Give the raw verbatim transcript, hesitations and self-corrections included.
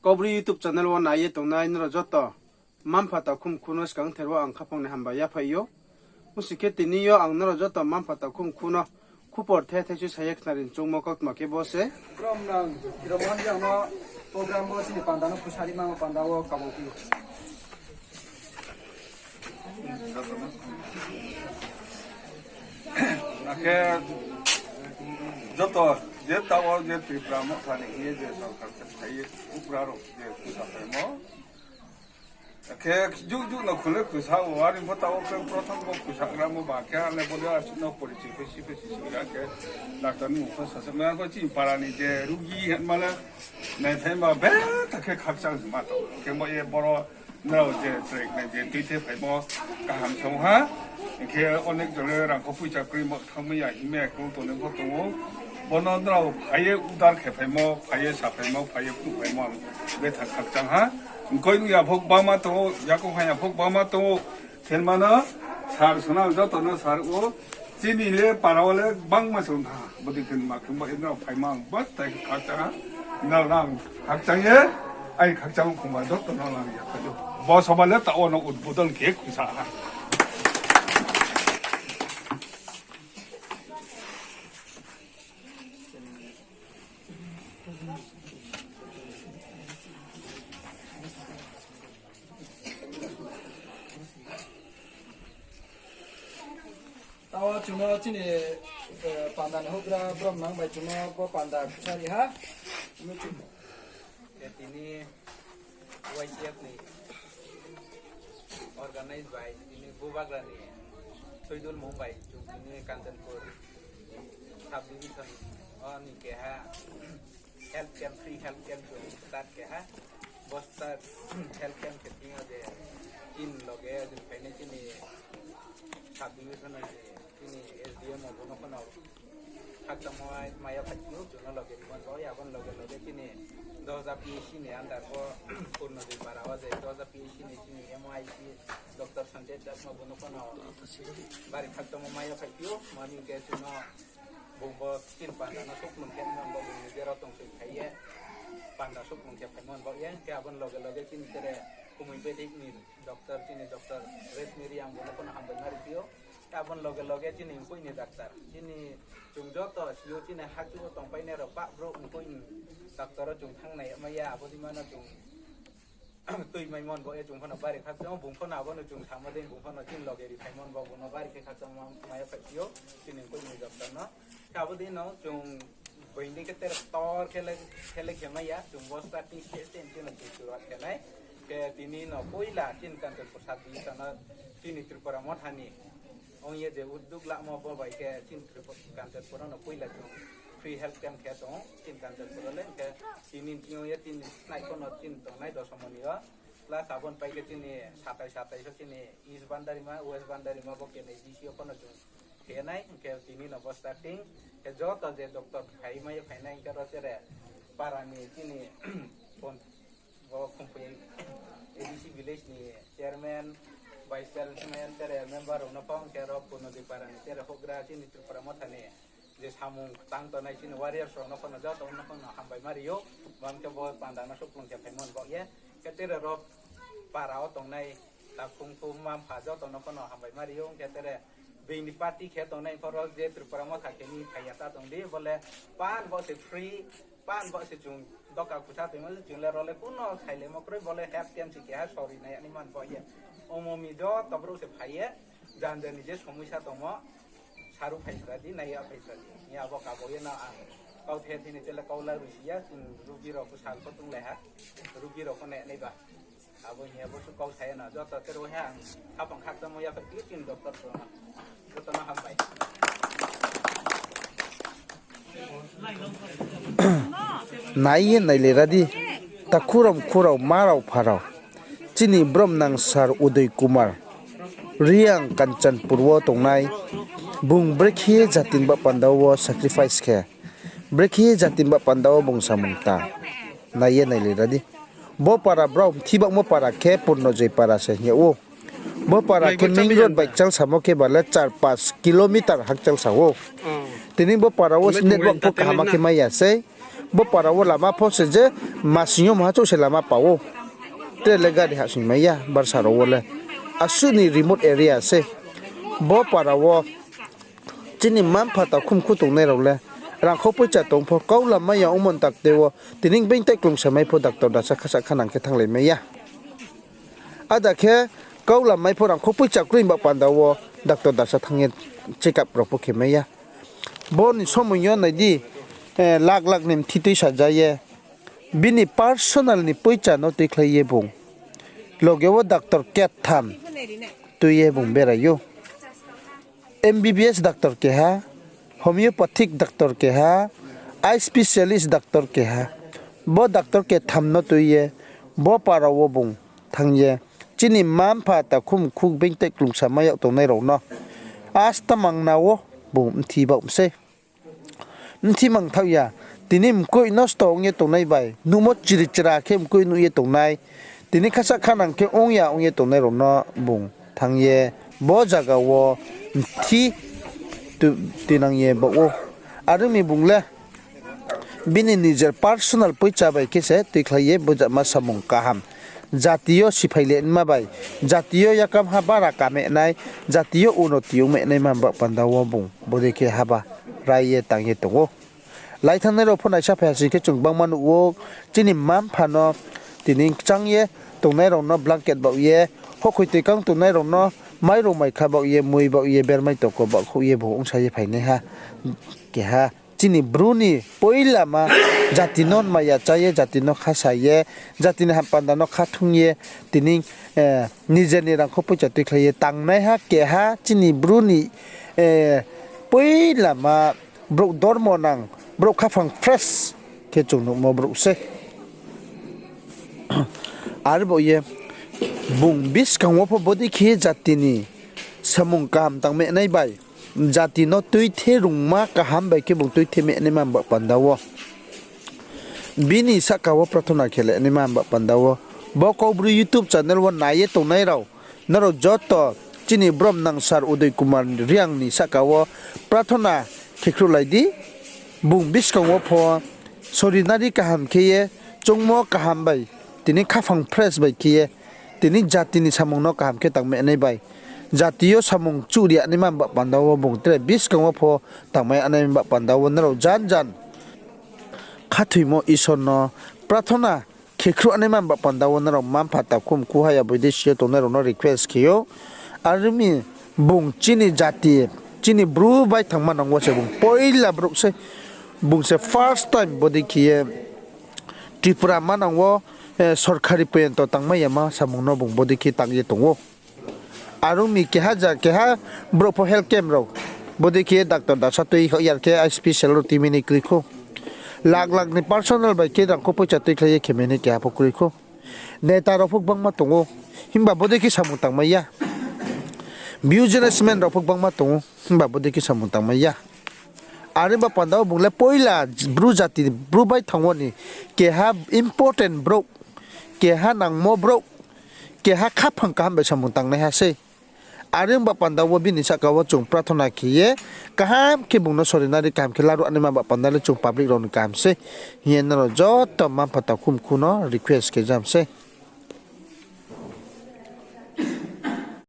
Kaubru YouTube channel wo nai ye tongnai nrao joto mma-mpha takhu mkhu no skangther wo ang khaphang ni hambai yaphai ou. Ongsi khe tini yo ang nrao joto mma-mpha takhu mkhu no khupor the thaisu sa ye khnari ni choungmo kautma khe bo se. Brom nang, Hiromohan Reang no program wo chini panda no khusari ma panda wo kabo phi ou. Akhe joto je taoh wo je Tipra Motha ni hing ye je sorkar se phai ye upra rao je khusa phaimo. Akhe juk juk no khule khusa wo, ani pho taoh wo khe prothom bo khusa gramo ba khe, ani bo de asuk no porichi phe si phe si si ya khe, doctor ni mung pho sasa ma kho chini para ni je rugi hingma le, nai phai ba be ta khe khakchang ma tong. Khe bo ye boro nrao je chrai nai je tuithe phaimo kaham song ha. Hing khe onek jone rang kho poicha kroi ma thanngmai ya hingmai ya khe tongnai pho tong ou. Bono nrao phai ye udar khe phaimo, phai ye saphaimo, phai ye phnuhphaimo ang betha khakchang ha. Mkoih nuh ya pho gbangma tong ou, yakong ha ya pho gbangma tong ou. Khe mano sar sona joto no sar ou. Chini le para wo le gbangma se ong tha. Bodei khe ma khe bo nrao phaima ang betha khakchang ha. Nrao no ang khakchang ye, ai khakchang khongba joto no lang ya phai ou. Bo soba le taoh wo no udbodon khe khusa ha. Taoh chung no chini, eh, panda ni houhgra brom nang bai chung no bo panda khusari ha. Tini Y C F ni organize bai tini Bubagra ni soidul mung bai chung tini Kanchanpur sub division o ni keha health camp, free health camp chung start keha. Bo start health camp khe thing yo je chini loge je phainai chini sub division ni chini S D M o bo no pho no khakchangmo mai ya phai ou, chung no loge rimo bo, abo ni loge loge chini Doja P H C ni under wo Purnodoi para wo je Doja P H C ni chini M O I C Doctor Sanjay Chakma bo no pho no bari khakchangmo mai ya phai ou, mani khe chung no bung bo chini panda no souhkhlung khe no bo bung ni jera tong se phai ye panda souhkhlung khe phaimo bo ye, khe abo ni loge loge chini tere Kumui Vedic ni doctor, chini doctor Reshmi Reang bo no pho no hambai ma ri phi ou. Abo ni loge loge chini mkoih ni doctor, chini chung joto si ou chini hachu wo tongpainai rao pah brouh mkoih ni doctor wo chung thanng nai mai ya, abo dei ma no chung tuimai mon bo ye chung pho no bari khakchang ou, bung pho no abo no chung samo dei bung pho no chini loge ri phaimo bo, bung no bari khe khakchang mai ya phai phi ou, chini mkoih ni doctor no. Khe abo dei no chung being dei khe tere ktor khe le, khe le khe mai ya, chung bo starting stage chini chung suruat khe nai. Khe tini no poila chini Kanchanpur sub division no chini Tripura Motha ni ong ye je uddog lamo bo bai khe chini Tripura, Kanchanpur no poila chung free health camp khe tong ou, chini Kanchanpur le khe tini ni thing yo ye tini snai pho no chini tongnai Dosomoni yo. Plus abo ni pai khe chini satai satai so chini East Bandarima, West Bandarima bo kenai D C yo pho no chung khe nai, hing khe tini no bo starting. Khe joto je doctor phai mai phainai hing khe ro tere para ni chini pon-, bo Khumphoi A D C village ni chairman, vice chairman, tere member rao no pho hing khe ro Purnodoi para ni tere houhgra chini Tripura Motha ni je samung tang tongnai chini warriors rao no pho no joto no pho no hambai ma ri ou, bo hing khe bo panda no souhkhlung khe phaimo bo ye. Khe tere ro para wo tongnai takhu mkhu mma mpha joto no pho no hambai ma ri ou, hing khe tere being ni party khe tongnai pho ro je Tripura Motha khe ni phai ya ta tong di, bo le pan bo se free, pan bo se chung doka khusa toimo le chung le ro le kuno sailaimo kroi, bo le health camp se keha sori nai ya ni man bo ye. Omo mi joto brouh se phai ye, janja ni je somoisa tongmo, saruh phai sra di, nai ya phai sra di. Hing ye abo kabo ye no ang kauthe thini tele kau la rusi ya, chung rugi rao pho sal pho tonglai ha, rugi rao pho nai nai ba. Abo hing ye bo su kau sa ye no, joto tere wo he ang khaphang khakchangmo ya phai phi ou chini doctor rao no. Joto no hambai. Nai ye nailai ra di, takhu rao mkhu rao, mma rao mpha rao. Chini brom nang Sir Udoy Kumar Reang Kanchanpur wo tongnai, bung brekhe jati ni ba panda wo sacrifice khe, brekhe jati ni ba panda wo bung samung ta. Nai ye nailai ra di. Bo para brao mthi bagmo para khe Purnojoy para se hing yag ou. Bo para khe main road bai kchal samo khe ba le char panch kilometer hakchal sa ou. Tini bo para wo network pho kaham khe mai ya sei. Bo para wo lama pho se je masing yo maha chouh se lama pa ou. Tre le gari hahsoing mai ya, barsa rao wo le. Asuh ni remote area se. Bo para wo chini mma-mpha takhumkhu tongnai rao le rangkhou poicha tong pho, kau lamai ya ongmo ni takte wo tini being tai klungsa mai pho doctor dasa khasa khanang khe thannglai mai ya. Ada khe kau lamai pho rangkhou poicha kroi ba panda wo doctor dasa thanng ye check up rao pho khe mai ya. Bo ni somoing yo nai di, eh, lak lak ni mthi tuisa ja ye, bini personal ni poicha no tuikhlai ye bung loge wo doctor ketham tui ye bung berai ou. M B B S doctor keha, homeopathic doctor keha, eye specialist doctor keha. Bo doctor ketham no tui ye, bo para wo bung thanng ye, chini mma-mpha takhumkhu being tai klungsa mai yag tongnai rao no asta mangna wo bung mthi baoh mi sei. Mthi mangthaoh ya, tini mkoih nosto ong ye tongnai bai, nuhmo chiri chra khe mkoih nuh ye tongnai, tini khasa khanang khe ong ya ong ye tongnai rao no bung thanng ye, bo zaga wo mthi tu-, tuinang ye baoh ou. Are ong mi bung le bini nijer personal poicha bai khe se tuikhlai ye bo jama samung kaham. Jati yo siphai le naima bai, jati yo yakamha bara kamenai, jati yo unoti ongmanaima ba panda wo bung bodei khe haba rai ye tang ye tong ou. Lai thanngnai rao pho naisa phai ha sing khe chung gbangma nuh ou, chini mma-mpha no tini kchang ye tongnai rao no blanket baoh ye, hokhoi toikang tongnai rao no mairung maikha baoh ye, mui baoh ye, bermai toko baohkhouh ye bung ongsa ye phainaiha. Keha chini Bru ni poilama jati no maya chá ye, jati no khasa ye, jati ni ham panda no khathung ye, tini, eh, nijer ni rangkhou poicha tuikhlai ye tangnaiha keha chini Bru ni, eh, poilama brouh dormo nang, brouh khaphang fresh khe chung nuhmo brouh se. Arbo ye bung buskang wo pho bodei khe jati ni samung kaham tangmanai bai, jati no tuithe rungma kaham bai khe bung tuithe manaima ba panda wo, bini sahka wo prathona khe le naima ba panda wo, bo Kaubru YouTube channel wo nai ye tongnai rao, nrao joto chini brom nang Sir Udoy Kumar Reang ni sahka wo prathona khe khruhlai di. Bung buskang wo pho sorinari kaham khe ye, choungmo kaham bai, tini khaphang fresh bai khe ye, tini jati ni samung no kaham khe tangmanai bai, jati yo samung chuhri yanaima ba panda wo bung tre buskang wo pho tangmai yanaima ba panda wo nrao jan jan khathoimo Isor no prathona khe khruh naima ba panda wo nrao mma-mpha takhumkhu haya boidesi yo tongnai rao no request khe ou. Are ong mi bung chini jati, chini Bru baithangma nang wo se bung poila brouh se, bung se first time bodei khe ye Tripura manang wo, eh, sorkari poyonto tangmai yama samung no bung bodei khe tang ye tong ou. Are ong mi keha ja, keha brouh pho health camp rao bodei khe doctor dasa tui hoih yar khe eye special rao tuimai ni kroi khou. Lak lak ni personal bai khe rangkhou poicha tuikhlai ye khe mai ni keha pho kroi khou. Neta rao pho gbangma tong ou, himba bodei khe samung tangmai ya. Businessman rao pho gbangma tong ou, himba bodei khe samung tangmai ya. Are ba panda wo bung le poila Bru jati, Bru baithang wo ni keha important brouh, keha nangmo brouh, keha khaphang kaham bai samung tangnaiha sei. Are ong ba panda wo bini sahka wo chung prathona khe ye, kaham khe bung no sorinari kaham khe laruh naima ba panda le chung public rao ni kaham sei hing ye nrao joto mma-mpha takhumkhu no request khe jam sei.